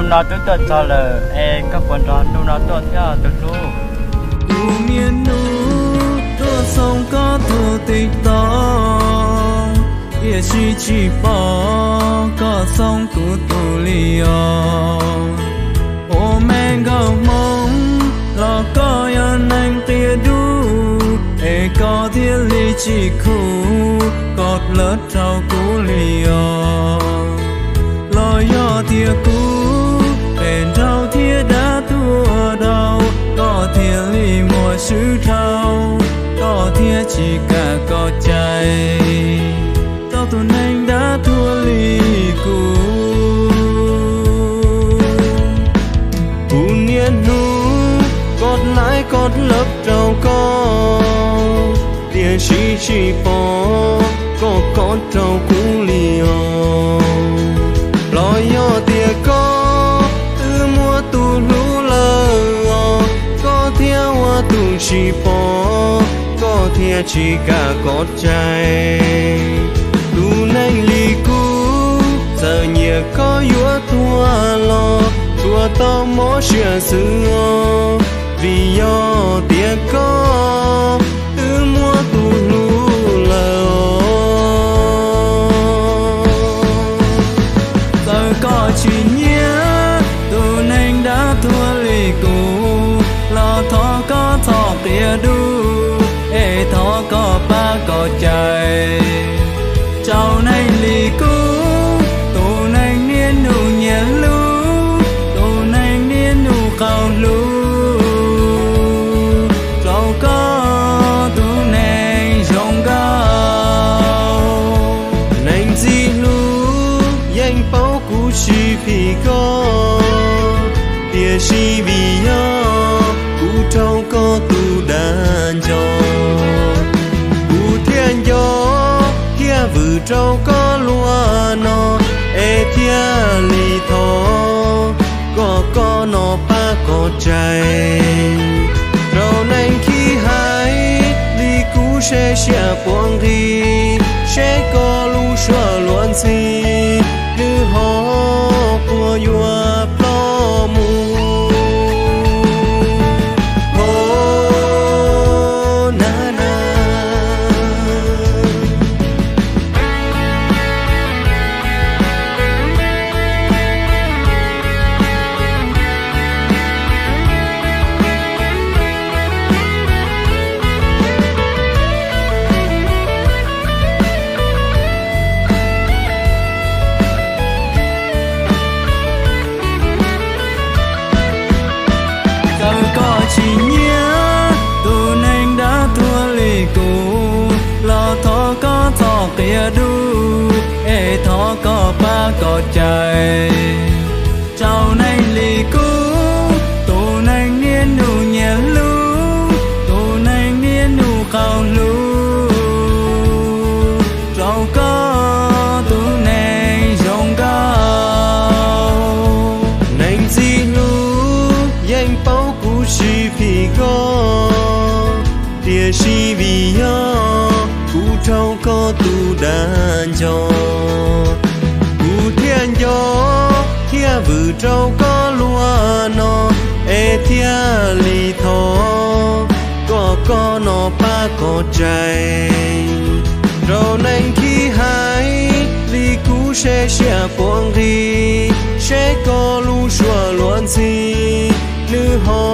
Ntu no twb tuaj txog lawm es koj puas nrog ntu no tuaj thiab tus hlub? Kuv niaj hnub tuaj xoo koj tus TikTok, tiam sis tsis pom koj xoo kuv tus li os. Ua me nkauj Hmoob los koj yog neeg qia dub, es koj thiaj li tsis khuv koj lawv rau kuv li os. Los yog tias kuv phem nraug thiab dab tuag dhau, koj thiaj li muaj swb dhau, koj thiaj tsis kam koj cai rau tus neeg dab tuag li kuv. Kuv niaj hnub koj like koj love rau koj, tiam sis tsis pom koj kov rau kuv li os. Los yog tias koj twb muaj tus hlub lawm os, koj thiaj ua tus tsis pom, koj thiaj tsis kam koj cai tus neeg li kuv. Txawm nyiam koj yuav tuag los tsuas tau mob siab xwb os, vim yog tias koj twb muaj tus hlub lawm os. Txawm koj tsis nyiam tus neeg dab tuag li kuv los thov koj txhob qia dub, es thov koj pab koj cai rau neeg li kuv, tus neeg niaj hnub nyiam hlub, tus neeg niaj hnub qaug hlub rau koj tus neeg zoo nkauj. Neeg ntxim hlub yeej paub kuv tsis phim koj, tiam sis vim yog kuv raug koj tus dag nco, kuv thiaj nco thiaj vwm rau koj luaj no, es thiaj li thov koj koj no pab koj cai rau neeg khib hais li kuv, seb siab puas nqis, seb koj lub suab luag ntxhi nws ho puas yuav ploj mus. Ho na na. Txawm koj tsis nyiam tus neeg dab tuag li kuv los thov koj txhob qia dub, es thov koj pab koj cai rau neeg li kuv, tus neeg niaj hnub nyiam hlub, tus neeg niaj hnub qaug hlub rau koj tus neeg zoo nkauj. Neeg ntxim hlub yeej paub kuv tsis phim koj, tiam sis vim yog kuv raug koj tus dag nco, kuv thiaj nco thiaj vwm rau koj luaj no, es thiaj li thov koj koj no pab koj cai rau neeg khib hais li kuv, seb siab puas nqis, seb koj lub suab luag ntxhi nws ho